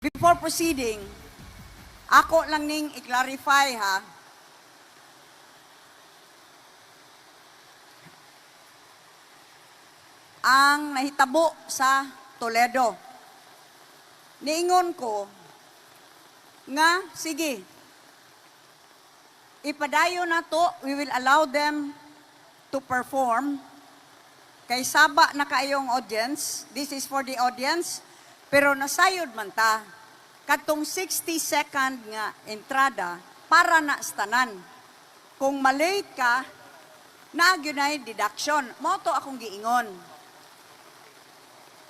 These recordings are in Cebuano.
Before proceeding, ako lang ning i-clarify ha. Ang nahitabo sa Toledo. Niingon ko nga, sige, ipadayon na to, we will allow them to perform. Kay saba na kaayong audience, this is for the audience, pero nasayod man ta, katong 60 second nga entrada, para na sa tanan. Kung malate ka, naa gyud deduction. Mao to akong giingon.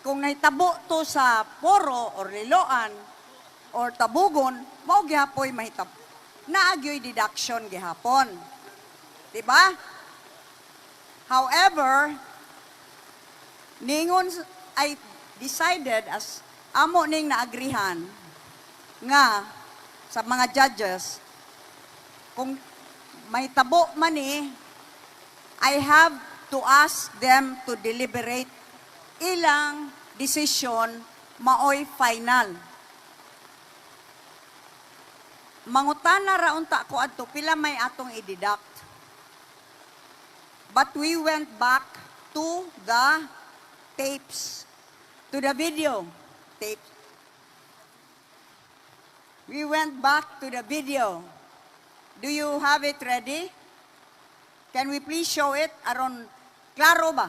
Kung nahitabo to sa Poro or Liloan or Tabugon, mao gihapoy mahitabo. Naa gyoy deduction gihapon. Diba? However, ningon I decided as amo ning naagrihan nga sa mga judges, kung may tabo man ni, I have to ask them to deliberate. Ilang decision maoy final. Mangutana ra unta ko adto pila may atong i-deduct. But we went back to the tapes, to the video tapes. We went back to the video. Do you have it ready? Can we please show it? Aron, klaro ba?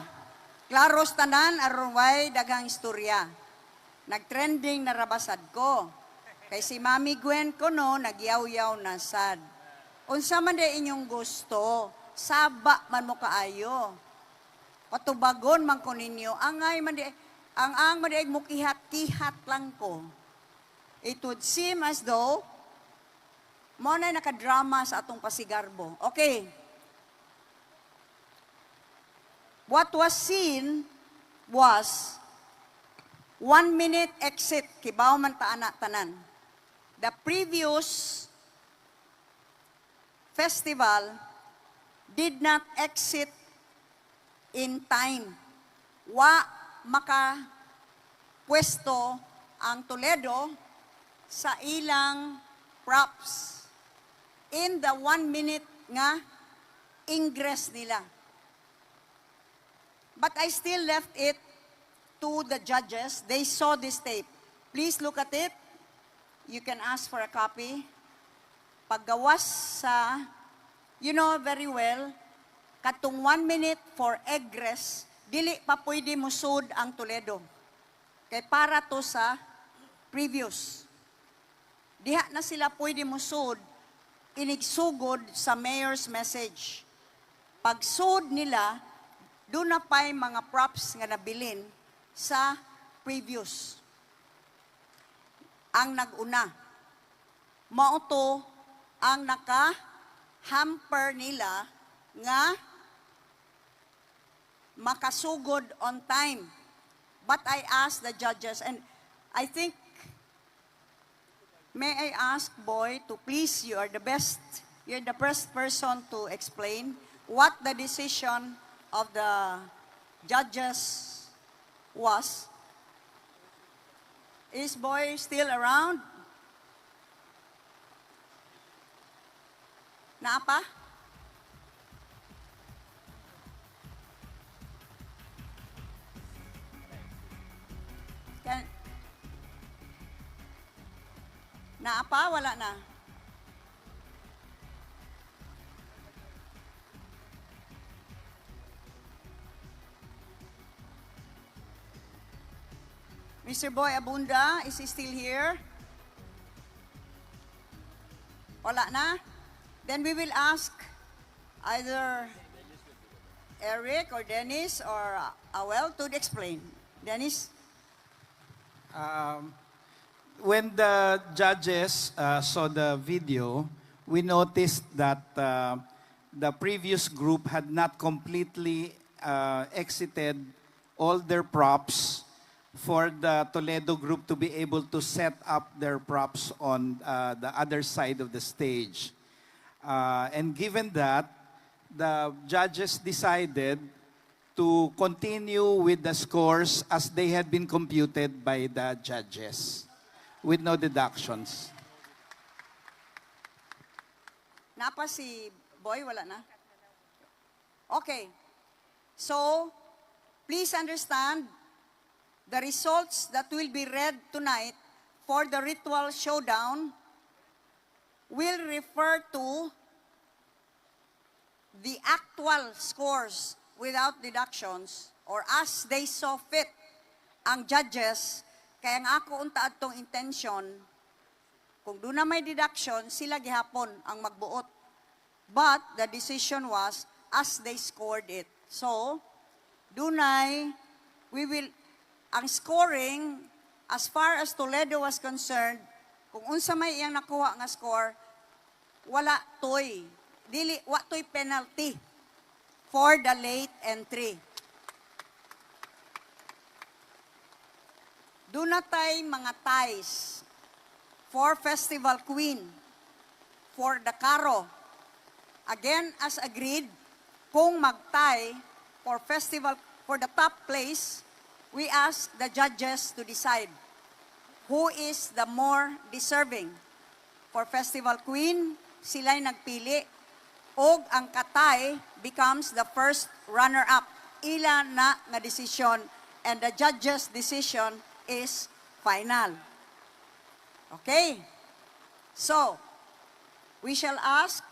Klaro sa tanan, aron way daghang istorya. Nag-trending na ra ba sad ko. Kay si Mami Gwen ko no, nagyaw-yaw na sad. Unsa man day inyong gusto, saba man mo kaayo. Patubagon man ko ninyo, angay man di, ang man di mukihat-kihat lang ko. It would seem as though mo na nakadrama sa atong pasigarbo. Okay. What was seen was 1 minute exit, kibaw man ta ana tanan. The previous festival did not exit in time. Wa maka pwesto ang Toledo sa ilang props in the 1 minute nga ingress nila. But I still left it to the judges. They saw this tape. Please look at it. You can ask for a copy. Paggawas sa, you know very well, katong 1 minute for egress, dili pa pwede musud ang Toledo. Kay para to sa previous. Diha na sila pwede musud, inigsugod sa mayor's message. Pagsud nila, doon na pa'y mga props nga nabilin sa previous. Ang nag-una. Mao to ang naka-hamper nila nga makasugod on time. But I asked the judges, and I think, may I ask Boy to please, you are the best, you're the best person to explain what the decision of the judges was. Is Boy still around? Naa pa? Naa pa? Wala na. Mr. Boy Abunda, is he still here? Wala na? Then we will ask either Eric or Dennis or Awel to explain. Dennis? When the judges saw the video, we noticed that the previous group had not completely exited all their props for the Toledo group to be able to set up their props on the other side of the stage. And given that, the judges decided to continue with the scores as they had been computed by the judges. with no deductions. Naa pa si Boy, wala na? Okay. So, please understand the results that will be read tonight for the ritual showdown will refer to the actual scores without deductions or as they saw fit ang judges. Kaya ang ako unta atong intention, kung duna may deduction, sila gihapon ang magbuot. But the decision was as they scored it. So dunay we will ang scoring, as far as Toledo was concerned, kung unsa may iyang nakuha nga score, wala toy dili wa toy penalty for the late entry. Duna tay mga ties for Festival Queen, for the Caro. Again, as agreed, kung mag-tie for festival for the top place, we ask the judges to decide who is the more deserving. For Festival Queen, sila'y nagpili og ang ka-tie becomes the first runner-up. Ila na nga decision and the judges' decision is final. Okay? So, we shall ask.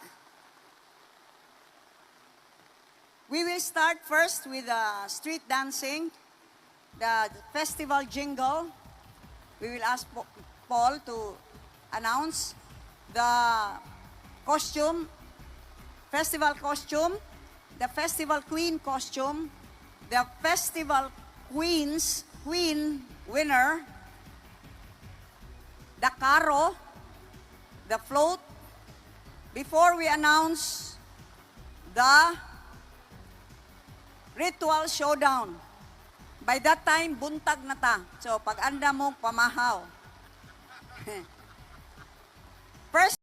We will start first with the street dancing, the festival jingle. We will ask Paul to announce the costume, festival costume, the festival queen costume, the festival queen's queen winner, the caro, the float, before we announce the ritual showdown. By that time, buntag na ta. So, pag-anda mo, pamahaw. First